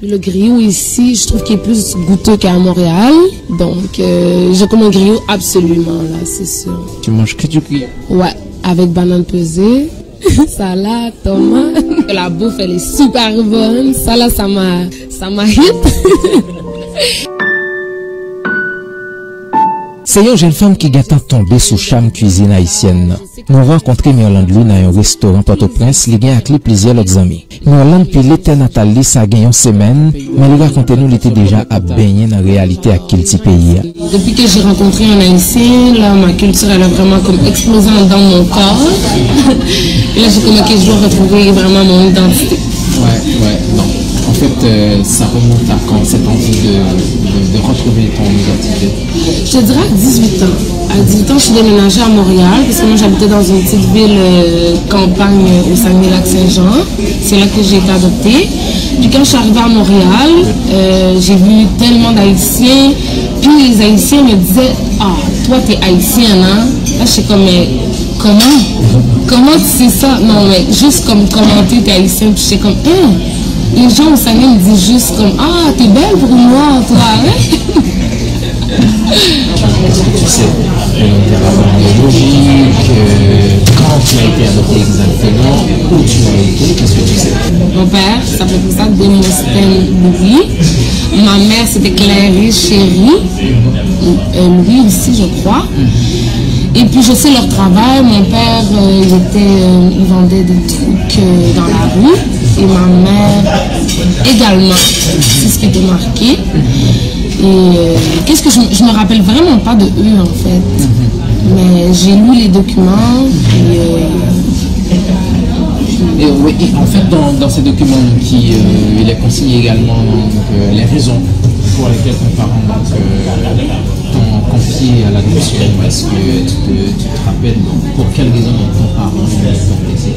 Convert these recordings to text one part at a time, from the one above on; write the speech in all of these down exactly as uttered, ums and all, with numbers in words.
Le griot ici, je trouve qu'il est plus goûteux qu'à Montréal. Donc, euh, je commande griot absolument, là, c'est sûr. Tu manges que du griot? Ouais, avec banane pesée, salade, tomate. La bouffe, elle est super bonne. Ça, là, ça m'a, ça m'a hit. Se yon jèn fanm ki gentan tonbe sou cham kwizin ayisyèn nan. Nou rankontre Mirlande Louis nan yon restoran Pòtoprens, li gen ak li plizyè lòt zanmi. Mirlande pile tè natal li sa gen yon semèn, men li rakonte nou li te deja ap benyen nan reyalite ak kilti peyi a. Depuis que j'ai rencontré un Haïtien, là, ma culture, elle a vraiment comme explosé dans mon corps. Et là, j'ai comme, ok, je dois retrouver vraiment mon identité. Ouais, ouais, non. En fait, euh, ça remonte à quand, cette envie de, de, de retrouver ton identité? Je dirais à dix-huit ans. À dix-huit ans, je suis déménagée à Montréal, parce que moi, j'habitais dans une petite ville, euh, campagne, euh, au Saguenay-Lac-Saint-Jean. C'est là que j'ai été adoptée. Puis quand je suis arrivée à Montréal, euh, j'ai vu tellement d'Haïtiens. Puis les Haïtiens me disaient, ah, toi, t'es haïtienne, hein? Là, j'étais comme, mais comment? Comment tu sais ça? Non, mais juste comme commenter, t'es haïtienne. Puis j'étais comme, hein? Les gens au Saguenay me disent juste comme, ah, t'es belle pour une noire, toi, hein? Est-ce que tu sais le nom de tes parents biologiques, euh, quand tu as été adopté exactement, où tu as été, qu'est-ce que tu sais? Mon père s'appelait comme ça, Démosthène Louis. Ma mère, c'était Clary Chéry, euh, Louis aussi, je crois. Et puis, je sais leur travail. Mon père, euh, il était, euh, il vendait des trucs, euh, dans la rue. Et ma mère également. C'est ce qui était marqué. Et, euh, qu'est-ce que je, je me rappelle vraiment pas de eux, en fait. Mais j'ai lu les documents. Et, euh, Et oui, et en fait, dans, dans ces documents, donc, qui, euh, il est consigné également, donc, euh, les raisons pour lesquelles tes parents, donc, euh, t'ont confié à l'adoption. Est-ce que tu te, tu te rappelles, donc, pour quelles raisons, donc, tes parents t'ont adopté?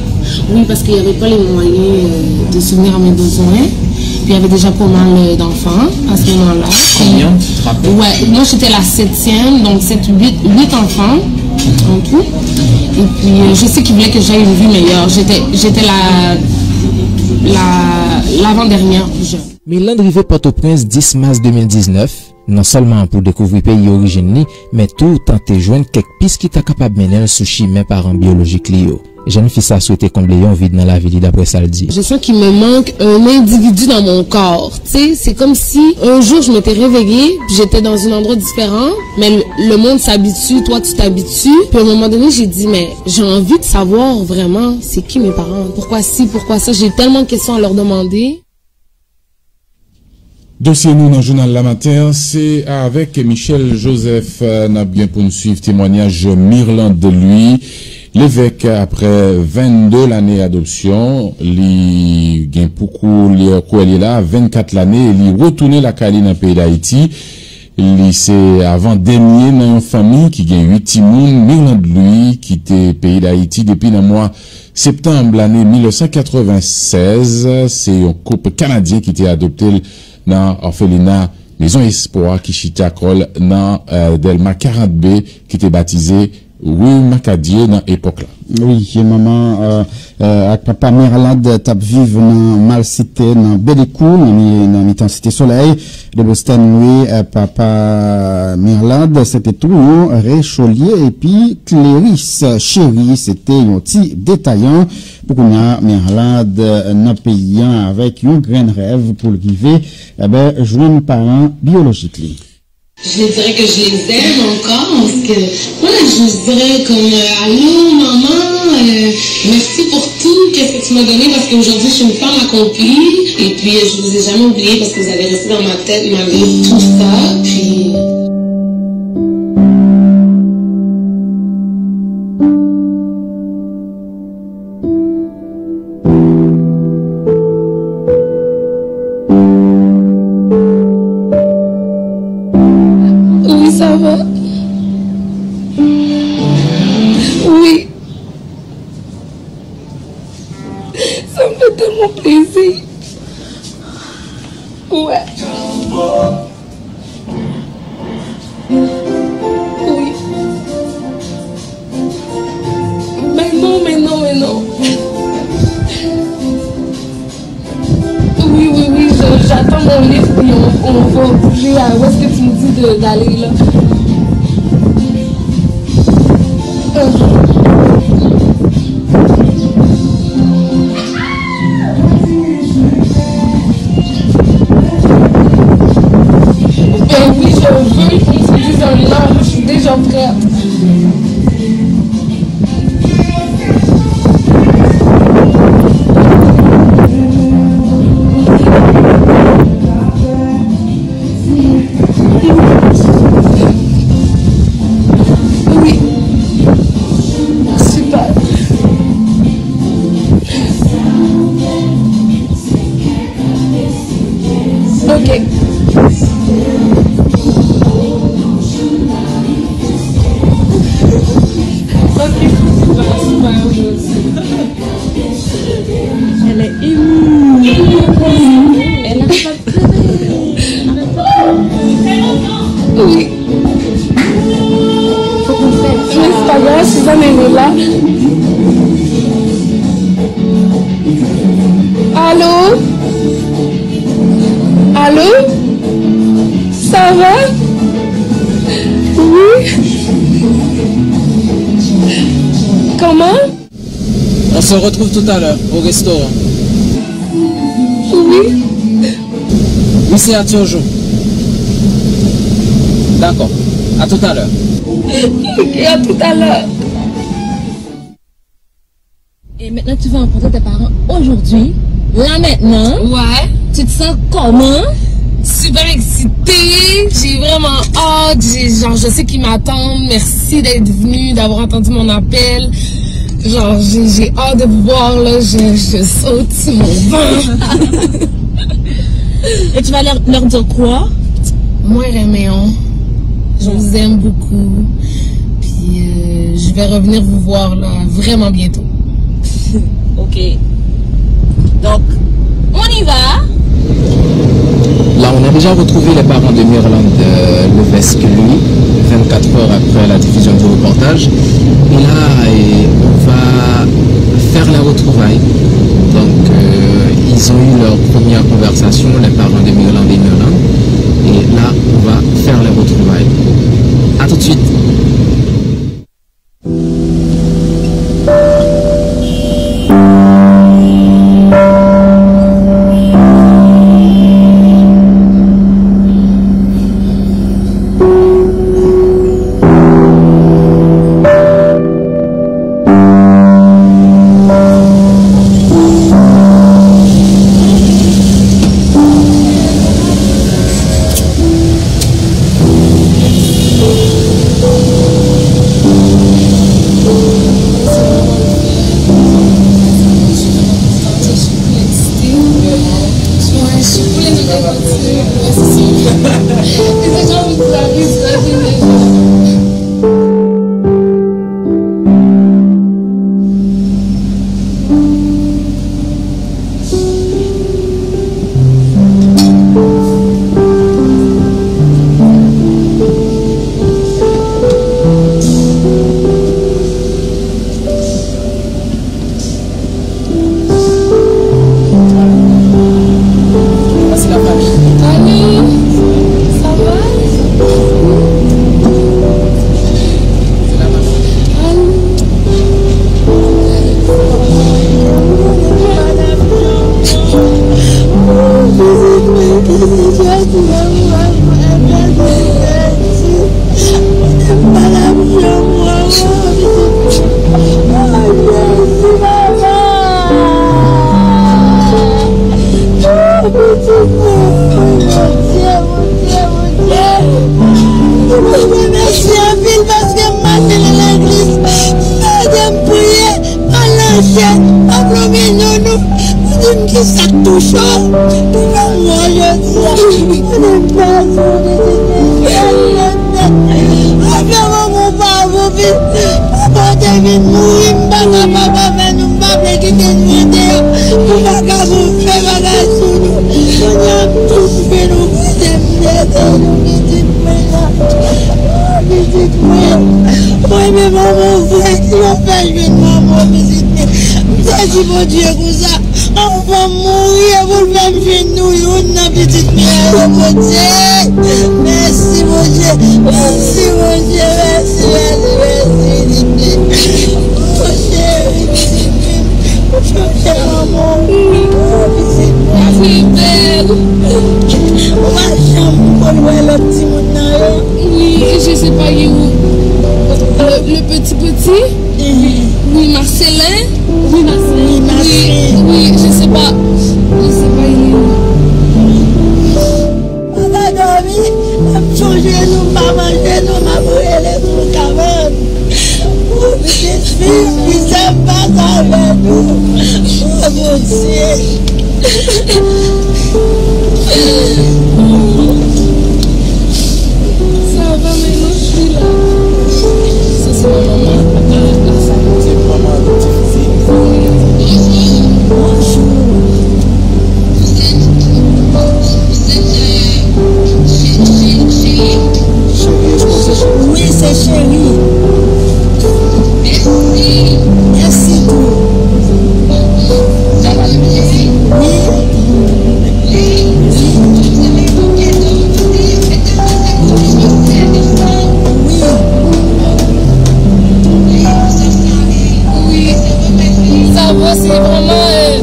Oui, parce qu'il y avait pas les moyens, euh, de subvenir à mes besoins. Puis il y avait déjà pas mal, euh, d'enfants à ce moment-là. Combien, tu te rappelles? Ouais, moi j'étais la septième, donc sept, huit, huit enfants en tout. Et puis, euh, je sais qu'ils voulaient que j'aie une vie meilleure. J'étais, j'étais la, la, l'avant-dernière plus jeune. Mirlande rive Pòtoprens dis mas de mil diznèf, non sèlman pou dekouvri peyi orijin li, men tou tante jwenn kèk pis ki ta kapab mennen l sou chimen paran byolojik li yo. Jèn fi sa swete konble yon vid nan lavi li, daprè sa l di. Je sens qu'il me manque un individu dans mon corps. Tu sais, c'est comme si un jour je m'étais réveillée, j'étais dans un endroit différent, mais le, le monde s'habitue, toi tu t'habitues. Puis à un moment donné, j'ai dit, mais j'ai envie de savoir vraiment c'est qui mes parents. Pourquoi ci, pourquoi ça? J'ai tellement de questions à leur demander. Dosye nou nan jounal Lamaten an, se avèk Michel Joseph, euh, n ap gen pou n swiv temwanyaj Mirlande Louis Lévesque. Aprè vennde lane adopsyon, li gen pou kou li, kou li la vennkat lane, e li retounen lakay li nan peyi Dayiti. Li se avan dènye nan yon fanmi ki gen uit timoun. Mirlande Louis kite peyi Dayiti depi nan mwa septanm lane mil nèf san katrevennsèz. Se yon koup kanadyen ki te adopte l nan òfelina Maison Espoir ki chita kò l nan, euh, Dèlma karant B, ki te batize Rue Macadieu nan epòk la. Wi, manman, euh, euh, ak papa Mirlande t ap viv nan Malsite, nan Bèlekou, nan mi-, nan mitan Site Solèy. Demosthène Louis, euh, papa Mirlande, se te tou yon rechòlye, epi Cléris Chéry, se te yon ti detayan. Pou kounye a, Mirlande, euh, nan peyi an avèk yon grenn rèv pou l rive, enben, jwenn paran byolojik li. Je dirais que je les aime encore parce que, ouais, je dirais comme, euh, allô, maman, euh, merci pour tout, qu'est-ce que tu m'as donné parce qu'aujourd'hui je suis une femme accomplie et puis, euh, je vous ai jamais oublié parce que vous avez resté dans ma tête malgré tout ça, puis Oui, ça va. Oui. Ça me fait tellement plaisir. Ouais. Oui. Mais non, mais non, mais non. Oui, oui, oui, je, j'attends On va bouger à où est-ce que tu me dis de- d'aller là? Euh. Ben oui, je veux qu'on se dise un non, je suis déjà prête. Oui. Super. Ok. Ok. Elle est émue. Elle a pas pleuré. Oui. Fok nou fè sa. Men se pa grav, Suzanne est là. Allô? Allô? Ça va? Oui. Comment? On se retrouve tout à l'heure au restaurant. Oui. Oui, c'est à Turgeon. D'accord. À tout à l'heure. Ok, à tout à l'heure. Et maintenant, tu vas rencontrer tes parents aujourd'hui, là maintenant. Ouais. Tu te sens comment? Super excitée, j'ai vraiment hâte, j'ai, genre, je sais qu'ils m'attendent. Merci d'être venu, d'avoir entendu mon appel. Genre, j'ai, j'ai hâte de vous voir, là, je, je saute sur mon ventre. Et tu vas leur, leur dire quoi? Mwen renmen w. Je vous aime beaucoup. Puis, euh, je vais revenir vous voir, là, vraiment bientôt. Ok. Donc, on y va. Là, on a déjà retrouvé les parents de Mirlande, euh, Levesque, lui, vingt-quatre heures après la diffusion du reportage. Et là, et on va faire les retrouvailles. Donc, euh, ils ont eu leur première conversation, les parents de Mirlande et Mirlande. Et là, on va faire les retrouvailles. À tout de suite. Allô, ça va? Allô? Mwen remèsye anpil paske m maten nan legliz, m ede m priye, al nan chèch, m plonje nou, nou, pou di m ki sa k touche w, pou nou wè jodi a. Mwen pa sou de se Amen. Ou fè mwen bon pa bon vin. Papa te vin mouri, m pa kapab avè nou, m pa vle kite nou deyò. Pou pa ka pou fè bagay sou nou. Kounye a m touche nou, kote m nete nou, pitit mwen la. Oh, pitit mwen. Mwen menm manman w vre, si w fè jwenn manman w, pitit mwen. M sezi Bondye konsa. Anvan m mouri, e pou l fè m jwenn nou youn nan pitit mwen yo, Bondye. Mèsi, Bondye. Mèsi, Bondye. Mèsi, mèsi, mèsi, Bondye. Bondye, pitit mwen. Bondye, manman. Pitit mwen. Ou pa janm konn wè lòt timoun nan yo. Oui, je sais pas, il est où? Le, le petit petit? Mhm. Oui, Marcelin. Oui, Marcelin. Oui, Marcelin. Oui, oui, je sais pas. Je sais pas, il est où? M pa ka dòmi, m ap sonje nou, m pa manje nou, m ap rele sou kabann. Pou pitit fi m, ki sè m pase avè nou. O Bondye. Sa va, men non, m pi la. Sa se manman mwen. Ah, la, sa. Se manman ti fi. Bonjou. Cheri, èske w se cheri? Wi, se cheri. Mèsi tou. Wi. Wi. Sa va, se vrèman, euh,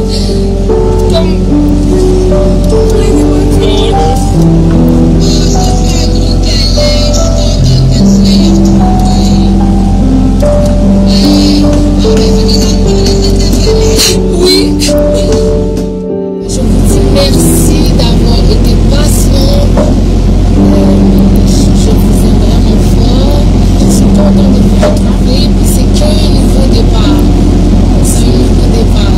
kòm Oui. Je vous dis merci d'avoir été patient. Euh, je vous aime vraiment fort. Je suis content de vous retrouver. Puis c'est qu'un nouveau départ. C'est un nouveau départ.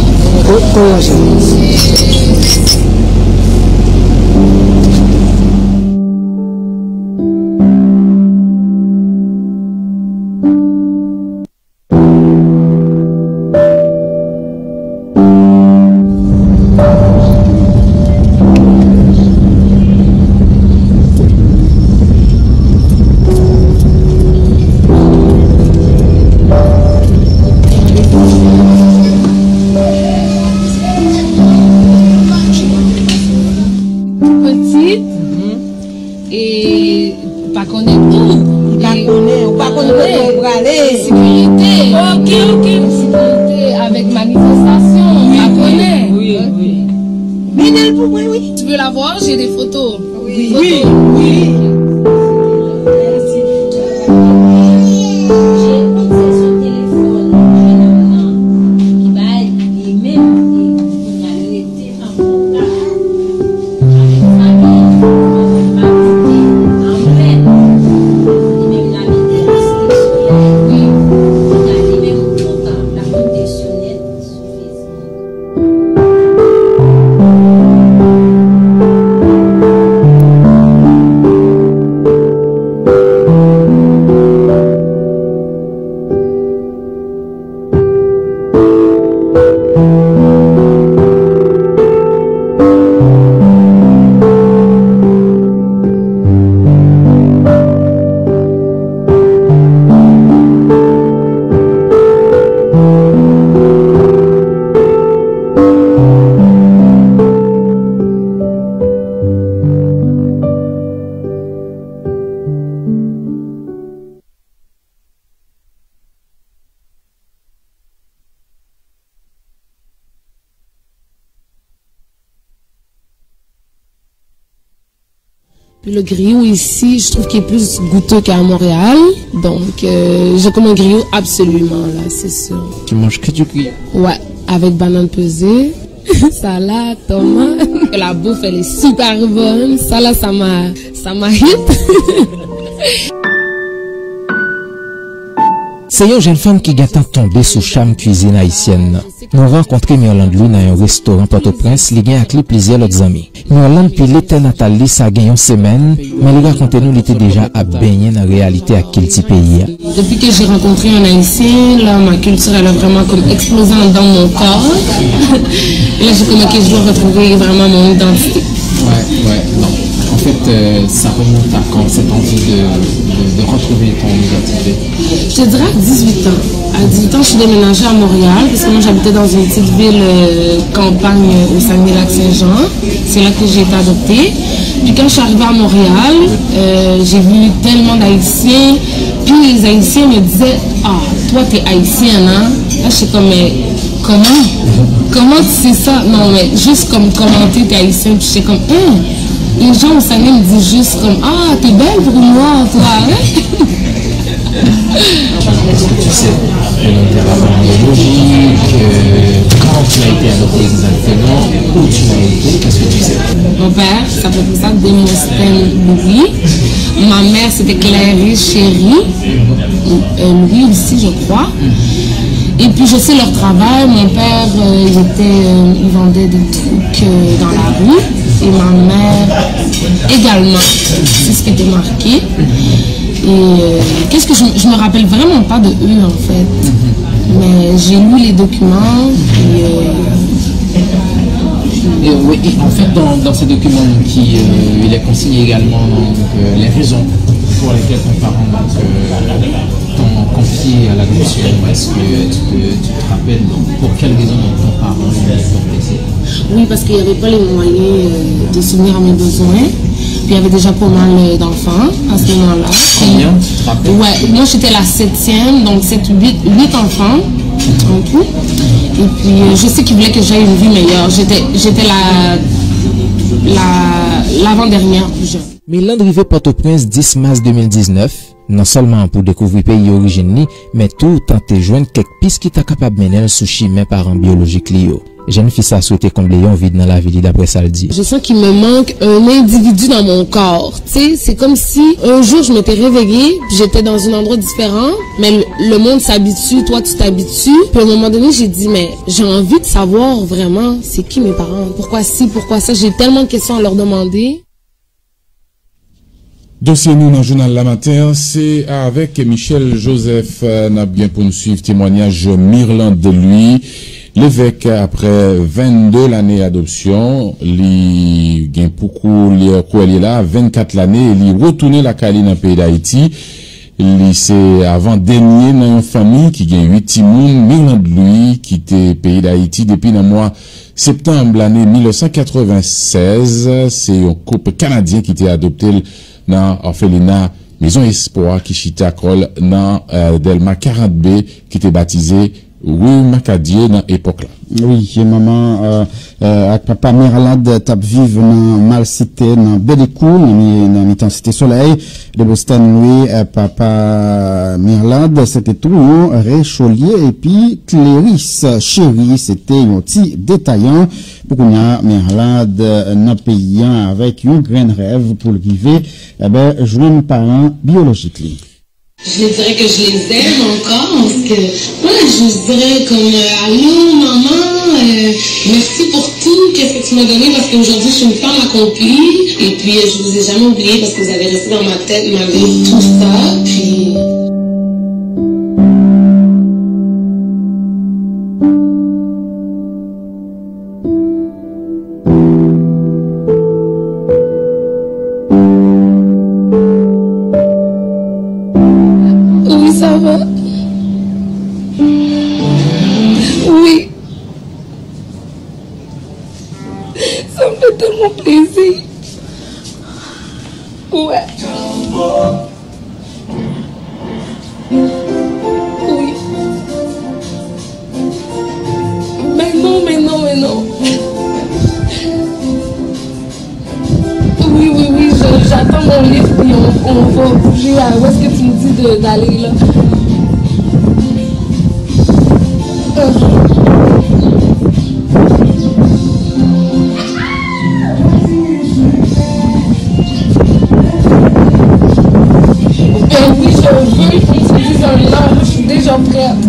Pitit. E ou pa konnen tou. Ou pa konnen, ou pa konn kote w prale. Sekirite. Ok, ok. Sekirite avèk manifestasyon, ou pa konnen. Wi, wi. Mennen l pou mwen, wi. Tu veux la voir? J'ai des photos. Wi, wi, wi. Mèsi. J'ai écouté sur téléphone, jeune homme nan, ki bay, li menm, li, li rete an kontak. Avèk fanmi, avèk Martine, Arlène, li menm l abite a Site Solèy. Wi. Kounye a, li menm kontan, l ap monte sou nèt, sou Facebook. Puis le griot ici, je trouve qu'il est plus goûteux qu'à Montréal. Donc, euh, je commande griot absolument, là, c'est sûr. Tu manges que du griot? Ouais, avec banane pesée, salade, tomate. La bouffe, elle est super bonne. Ça, là, ça m'a, ça m'a hit. Se yon jèn fanm ki gentan tonbe sou cham kwizin ayisyèn nan. Nou rankontre Mirlande Louis nan yon restoran Pòtoprens, li gen ak li plizyè lòt zanmi. Mirlande pile tè natal li sa gen yon semèn, men li rakonte nou li te deja ap benyen nan reyalite ak kilti peyi a. Depuis que j'ai rencontré un Haïtien, là, ma culture, elle a vraiment comme explosé dans mon corps. Et là, j'ai comme que je dois retrouver vraiment mon identité. Ouais, ouais, non. En En fait, euh, ça remonte à quand, cette envie de, de, de retrouver ton identité ? Je dirais à dix-huit ans. À dix-huit ans, je suis déménagée à Montréal, parce que moi j'habitais dans une petite ville euh, campagne au Saguenay-Lac-Saint-Jean. C'est là que j'ai été adoptée. Puis quand je suis arrivée à Montréal, euh, j'ai vu tellement d'Haïtiens. Puis les Haïtiens me disaient, ah, toi t'es haïtienne, hein ? Là, je suis comme, mais comment ? Comment tu sais ça ? Non, mais juste comme commenter, t'es haïtienne, puis j'étais comme, hein ? Les gens au Saguenay me disent juste comme, ah, t'es belle pour une noire, toi, hein ? Est-ce que tu sais le nom de tes parents biologiques, euh, quand tu as été adopté exactement, où tu as été, qu'est-ce que tu sais ? Mon père s'appelle comme ça, Démosthène Louis. Ma mère, c'était Clary Chéry, euh, Louis aussi, je crois. Et puis, je sais leur travail. Mon père, euh, il était, euh, il vendait des trucs euh, dans la rue. Et ma mère également. C'est ce qui était marqué. Et euh, qu'est-ce que je, je me rappelle vraiment pas de eux en fait. Mais j'ai lu les documents et euh, Et oui, et en fait, dans, dans ces documents, donc, il, euh, il est consigné également donc, euh, les raisons pour lesquelles ton parent donc, euh, t'ont confié à l'adoption. Est-ce que tu te, tu te rappelles donc, pour quelles raisons donc, ton parent t'ont laissé ? Oui, parce qu'il n'y avait pas les moyens euh, de subvenir à mes besoins. Puis il y avait déjà pas mal euh, d'enfants à ce moment-là. Combien ? Tu te rappelles ? Ouais, moi j'étais la septième, donc sept, huit, huit enfants en tout. Et puis euh, je sais qu'il voulait que j'aie une vie meilleure. J'étais, j'étais la, la, l'avant-dernière plus jeune. Mirlande rive Pòtoprens dis mas de mil diznèf, non sèlman pou dekouvri peyi orijin li, men tou tante jwenn kèk pis ki ta kapab mennen l sou chimen paran byolojik li yo. Jèn fi sa swete konble yon vid nan lavi li, daprè sa l di. Je sens qu'il me manque un individu dans mon corps. Tu sais, c'est comme si un jour je m'étais réveillée, j'étais dans un endroit différent, mais le, le monde s'habitue, toi tu t'habitues. Puis à un moment donné, j'ai dit, mais j'ai envie de savoir vraiment c'est qui mes parents. Pourquoi si, pourquoi ça. J'ai tellement de questions à leur demander. Dosye nou nan jounal Lamaten an, se avèk Michel Joseph n ap gen pou n swiv temwanyaj Mirlande Louis. Levèk, aprè vennde lane adopsyon, li gen pou kou li kwè li la vennkat lane e li retounen lakay li nan peyi Dayiti. Li se avan dènye nan yon fanmi ki gen uit timoun. Mirlande Louis kite peyi Dayiti depi nan mwa septanm lane mil nèf san katreven sèz, se yon koup kanadyen ki te adopte l nan òfelina Maison Espoir ki chita kò l nan Dèlma karant B, ki te batize Rue Macadieu nan epòk la. Wi, manman ak papa Mirlande t ap viv nan Malsite, nan Bèdekou, nan mitan Site Solèy. Demosthène Louis, papa Mirlande, se te tou yon rechòlye, epi Cléris Chéry se te yon ti detayan. Pou kounye a, Mirlande nan peyi a avèk yon grenn rèv pou l rive, enben, jwenn paran byolojik li. Je les dirais que je les aime encore parce que voilà, je dirais comme euh, allô maman, euh, merci pour tout, qu'est-ce que tu m'as donné parce qu'aujourd'hui je suis une femme accomplie et puis euh, je vous ai jamais oublié parce que vous avez resté dans ma tête malgré tout ça. Puis Oui, ça va. Oui. Ça me fait tellement plaisir. Ouais. Oui. Mais non, mais non, mais non. Oui, oui, oui, j'attends mon livre puis on, on va bouger. Où est-ce que tu me dis d'aller là? Ben oui, je veux qu'on se dise un non, je suis déjà prête.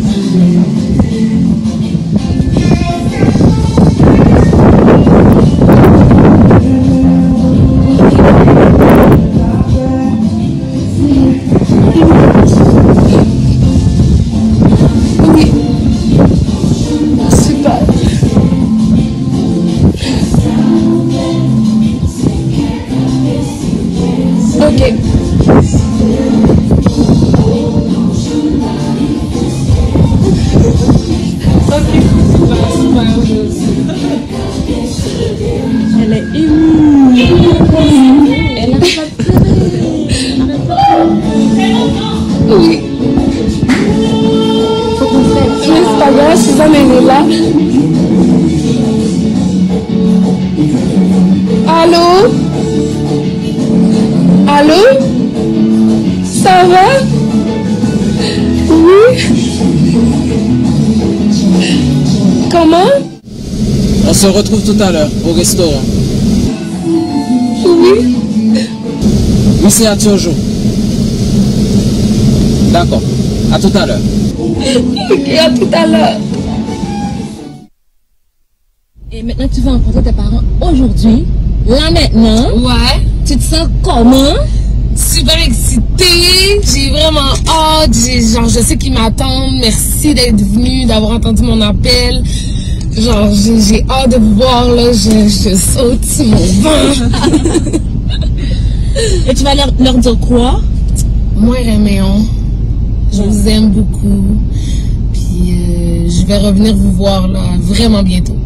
Oui. Super. Elle est émue. Elle a pas pleuré. Oui. Miss Paga, Suzanne est là. Allô? Allô? Ça va? Oui. Comment? On se retrouve tout à l'heure au restaurant. Oui. Oui, c'est à Turgeon. D'accord. À tout à l'heure. Ok, à tout à l'heure. Et maintenant que tu vas rencontrer tes parents aujourd'hui, là maintenant, ouais, tu te sens comment? Super excitée, j'ai vraiment hâte, j'ai, genre, je sais qu'ils m'attendent, merci d'être venu, d'avoir entendu mon appel. Genre, j'ai, j'ai hâte de vous voir, là, je, je saute sur mon banc. Et tu vas leur, leur dire quoi? Mwen renmen w. Je vous aime beaucoup. Puis, euh, je vais revenir vous voir, là, vraiment bientôt.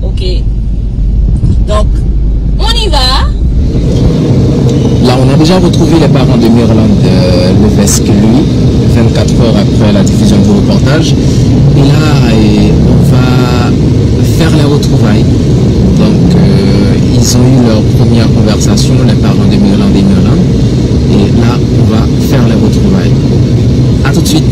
Ok. Donc, on y va. Là, on a déjà retrouvé les parents de Mirlande, euh, Levesque, lui, vingt-quatre heures après la diffusion du reportage. Et là, et on va faire les retrouvailles. Donc, euh, ils ont eu leur première conversation, les parents de Mirlande et Mirlande. Et là, on va faire les retrouvailles. À tout de suite.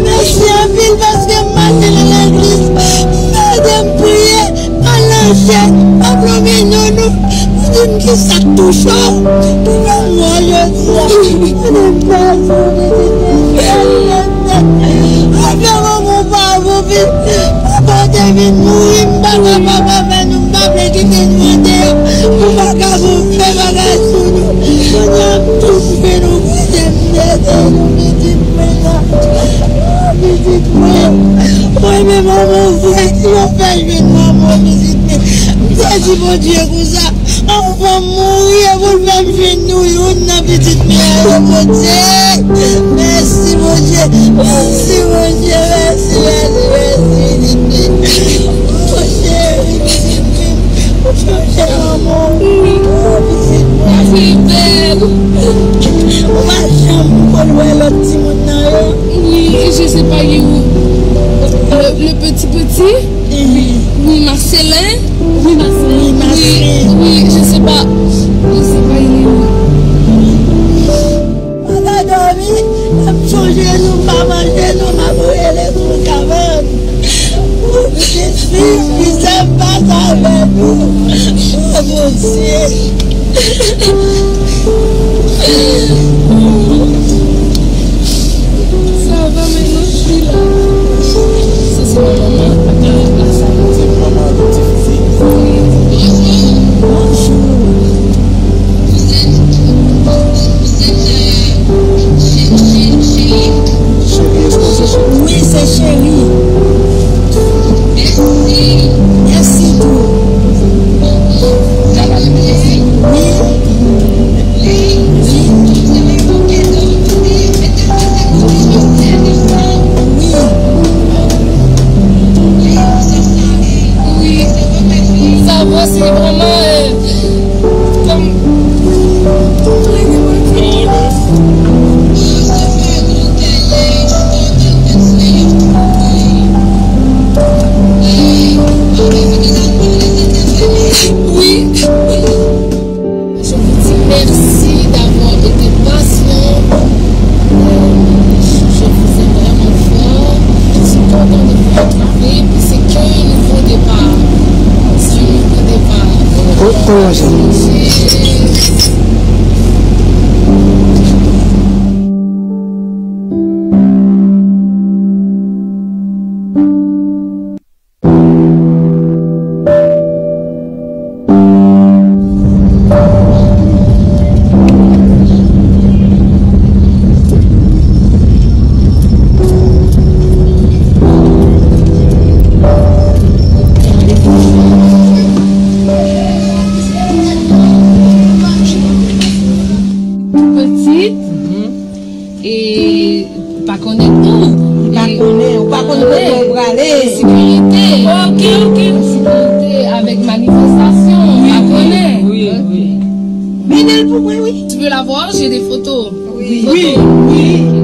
Mèsi anpil paske m mache nan legliz, m tande m priye, m al nan chèch, m ap lonje nou, nou di m kisa k touche w pou fè m wè w jodi a. Mwen te pèdi w, mwen te pèdi w. Ou fè manman w pa bon, pi papa w te vin mouri, m pa ka papa fè nou, m pa vle kite nou andeyò pou pa ka pou fè bagay sou nou. Kounye a m tou fè nou kote m te te nou pitit mwen la. Pitit mwen. Mwen menm manman w vre, si yo fè jwenn manman w pitit mwen. M sezi Bondye konsa. Anvan m mouri, e pou l fè m jwenn nou youn nan pitit mwen yo, Bondye. Mèsi, Bondye. Mèsi, Bondye. Mèsi, mèsi, mèsi, pitit mwen. Bondye, pitit mwen. Ou chanje manman w. Pitit mwen. Ou pa janm konn wè lòt timoun nan yo. Oui, je sais pas, il est où? Le, le petit petit? Oui, Marcelin? Oui, Marcelin. Oui, Marcelin. Oui, je sais pas. Je sais pas, il est où? M pa ka dòmi, m ap sonje nou, m pa manje nou, m ap rele sou kabann. Pou pitit fi, fi sè m pa t avè nou. O Bondye. Toujou. Pitit, e, ou pa konnen tou. Ou pa konnen, ou pa konn kote ou prale. Ensekirite. Ok, ok. Ensekirite avèk manifestasyon, ou pa konnen. Wi, wi. Mennen l pou mwen, wi. Tu veux la voir? J'ai des photos. Wi, wi.